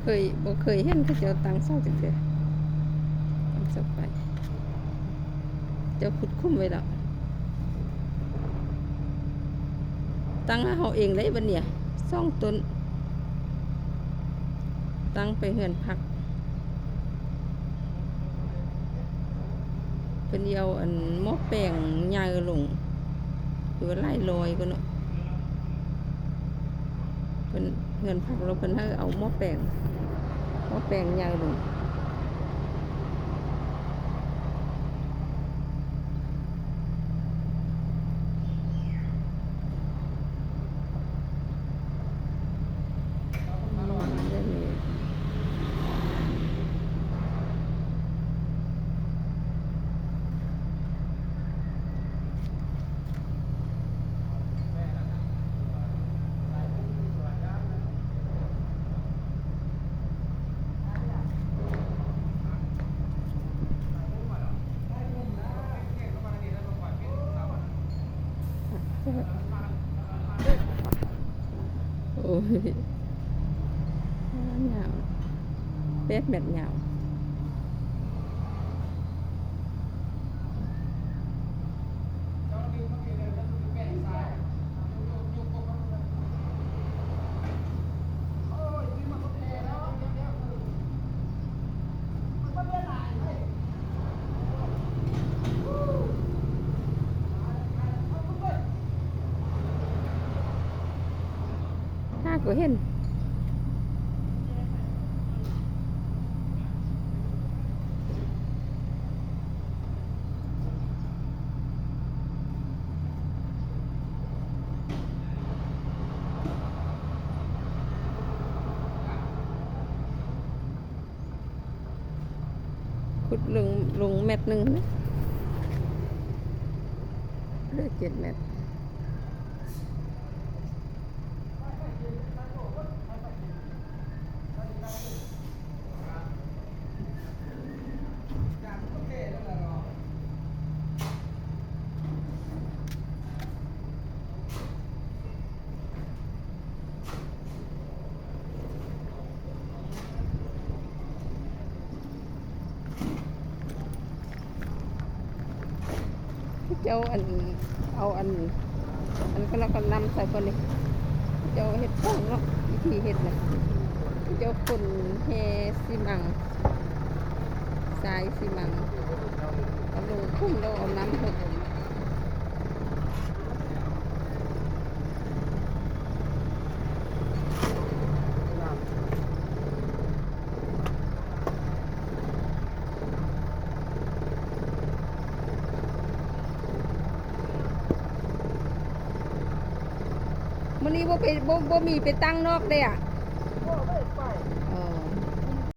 ເຄີຍ ບໍ່ເຄີຍເຫັນເຂົາເຈົ້າຕັ້ງເສົາຈັກເທື່ອ. ຕັ້ງເສົາໄຟ ເຈົ້າຂຸດຂຸມໄວ້ແລ້ວ. ຕັ້ງໃຫ້ເຮົາເອງເລີຍບັດນີ້ ສອງຕົ້ນ ຕັ້ງໄປເຮືອນພັກ. ເພິ່ນຊິເອົາອັນໝໍ້ແປງໃຫຍ່ລົງ ຫຼືວ່າຫຼາຍຮ້ອຍກວ່າເນາະ. ເພິ່ນ ເຮືອນພັກລາວເພິ່ນໃຫ້ເອົາໝໍ້ແປງ ໝໍ້ແປງໃຫຍ່ລົງ. ໂອ້ຍ ຍາວ ແປດແມັດຍາວ. ຫາກໍເຫັນ. ຂຸດລົງ ລົງແມັດໜຶ່ງ ເຫຼືອເຈັດແມັດ. ເຈົ້າອັນ ເອົາອັນ ອັນນັ້ນກໍນຳໃສ່ກ່ອນນີ້ ເຈົ້າເຮັດຜົງເນາະ ວິທີເຮັດນະ ເຈົ້າຂົນແຮ່ຊີມັງ ຊາຍຊີມັງ ເອົາລົງຂຸມແລ້ວເອົານ້ຳຫົດ. ມື້ນີ້ບໍ່ໄປ ບໍ່ ບໍ່ມີໄປຕັ້ງນອກເດ້ອະ? ບໍ່ໄດ້ໄປ. ເອີ